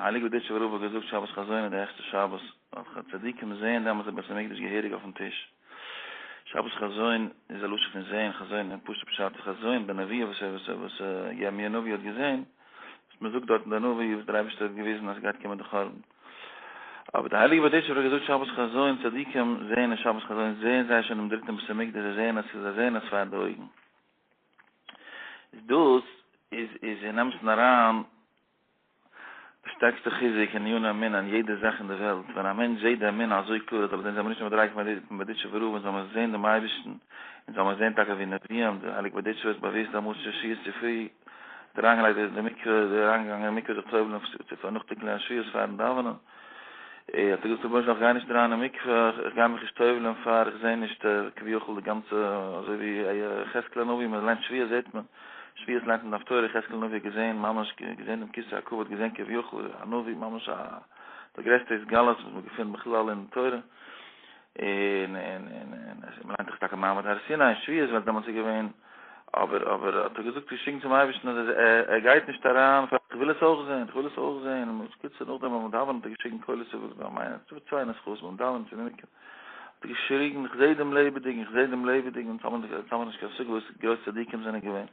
די הייליגע בארדיטשובער רב האט געזאגט שבת חזון איז די העכסטע שבת, ווייל צדיקים זעען דעמאלטס די בית המקדש געהעריג אויפן טיש. שבת חזון איז א לשון פון זעהן, חזון אין פשוט פשט איז חזון, די נבואה וואס וואס וואס ירמי' הנביא האט געזעהן, וואס מען זאגט דארט אין די נביא וואס דער אייבערשטער האט געוויזן אז ס'גייט קומען די חורבן. אבער די הייליגע בארדיטשובער האט געזאגט שבת חזון, צדיקים זעהן אין שבת חזון זעהן זיי שוין דעם דריטן בית המקדש, זיי זעהן עס, זיי זעהן עס פאר די אויגן. איז דאס איז איז אין אמת'ן אריין די שטערקסטע חיזוק אין עניני אמונה אין יעדע זאך אין די וועלט, ווען א מענטש זעט די אמונה אזוי קלאר אז אויף דעם זעמיר נישט מדריגה פון בארדיטשובער רב אונז זאל מיר זען דעם אייבערשטן, אונז זאל מיר זען טאקע ווי נביאים, די הייליגע בארדיטשובער איז באוויסט אמאל שבועות צופרי האט ער אריינגעלייגט די מקווה, איז ער אריינגעגאנגען אין מקווה זיך טובל'ן צו פאר נאך תיקון ליל שבועות פארן דאווענען, האט ער געזאגט רבונו של עולם איך גיי נישט אריין אין מקווה, איך גיי מיך נישט טובל'ן פאר איך זע נישט כביכול די גאנצע אזוי ווי יחזקאל הנביא מען ליינט שבועות זעט מען. שבועות ליינט מען די הפטורה, יחזקאל הנביא האט געזען ממש געזען דעם כסא הכבוד געזען כביכול א נביא ממש א די גרעסטע התגלות וואס מען געפינט בכלל אין תורה, און און און און מען ליינט דאך טאקע מעמד הר סיני אין שבועות ווייל דעמאלטס איז געווען, אבער אבער האט ער געזאגט געשריגן צום אייבערשטן אז ער גייט נישט אריין פאר איך וויל עס אויך זען איך וויל עס אויך זען, און בקיצור נאכדעם ביים דאווענען האט ער געשריגן קולות וואס צוויי נוסחאות ביים דאווענען צו די מקוה. האט ער געשריגן, איך זעה דעם לעבעדיגן, איך זעה דעם לעבעדיגן, אונז האבן נישט קיין השגה וואס גרויסע צדיקים זענען געווען,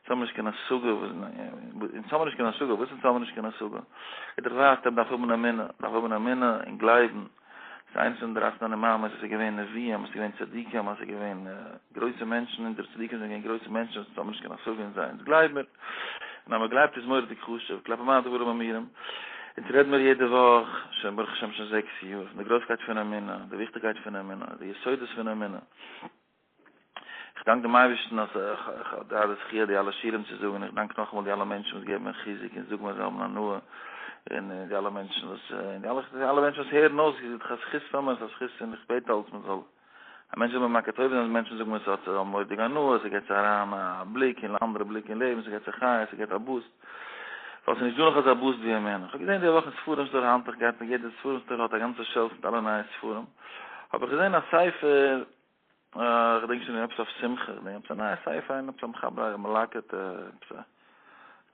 אונז האבן נישט קיין השגה, אונז האבן נישט קיין השגה, וואס אונז האבן נישט קיין השגה? איז דאך ווייסט ער מ'דארף האבן אמונה, מ'דארף האבן אמונה און גלייבן, ס'איז איינס פון די דרייצן אני מאמינ'ס, עס איז געווען נביאים, עס איז געווען צדיקים, עס איז געווען גרויסע מענטשן, אונזערע צדיקים זענען געווען גרויסע מענטשן, אונז האבן נישט קיין השגה אין זיי, אונז גלייב מיר. און אז מען גלייבט איז מורא'דיג חשוב, כלפי מה הדברים אמורים, אונז רעד מיר יעדע וואך, שוין ברוך השם שוין זעקס יאר, פון די גרויסקייט פון אמונה, די וויכטיגקייט פון אמונה, די יסודות פון אמונה. איך דאנק דעם אייבערשטן אז איך האב געהאט די זכיה די אלע שיעורים צו זאגן, איך דאנק נאכאמאל די אלע מענטשן וואס געבן מיר חיזוק און זאגן מיר זיי האבן הנאה, און די אלע מענטשן וואס, און די אלע מענטשן וואס הערן אויס, ס'איז דאך א זכות פאר מיר, ס'איז א זכות און איך בעט אלץ מען זאל א מענטש זאל מכיר טוב זיין אז מענטשן זאגן מיר ס'האט א מורא'דיגע הנאה, ס'געט זיי אריין א בליק אין אנדערע בליק אין לעבן, ס'געט זיי חיות, ס'געט א boost. ווייל ס'נישט דא נאך אזא boost ווי אמונה. כ'האב געזען די וואך אין ספרים store היינט איך גייט יעדע ספרים store האט א גאנצע shelf מיט אלע נייע ספרים, האב איך געזען א ספר, כ'דענק שוין נישט עפעס אויף שמחה, כ'דענק עפעס א נייע ספר, איינער עפעס א מחבר א מלקט עפעס א.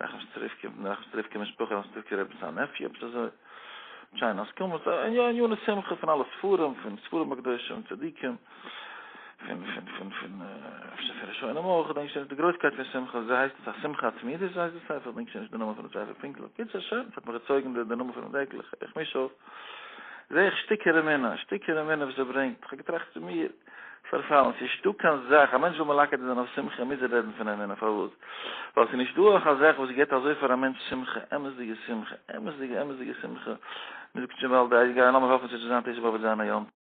ראחמיסטריווקא משפחה, ראחמיסטריווקא רבי'ס א nephew עפעס אזוי, שיין הסכמות, עניני שמחה פון אלע ספרים, פון ספרים הקדושים, צדיקים, פון פון פון פון אפשר פון ראשונים אויך, כ'דענק שוין נישט די גרויסקייט פון שמחה, אזוי הייסט עס, א שמחה התמידית אזוי הייסט די ספר, כ'דענק שוין נישט די נאמען פונעם ספר פונקטליך, קיצור שוין, ס'האט מיך געצויגן די נאמען פונעם דעקל, איך מיש אויף, זעה איך שטיקער אמונה, שטיקער אמונה וואס ער ברענגט, כ'האב געטראכט צו מיר, פארפאלן, ס'איז נישטא קיין זאך, א מענטש וויל מלקט זיין אויף שמחה מוז ער רעדן פון אמונה, פארוואס? ווייל ס'איז נישטא אויך א זאך וואס גיבט אזוי פאר א מענטש שמחה, אמת'דיגע שמחה, אמת'דיגע אמת'דיגע שמחה, מ'זאגט שוין באלד, גיי לאמיר האפן ס'וועט שוין זיין תשעה באב וועט זיין א יום טוב.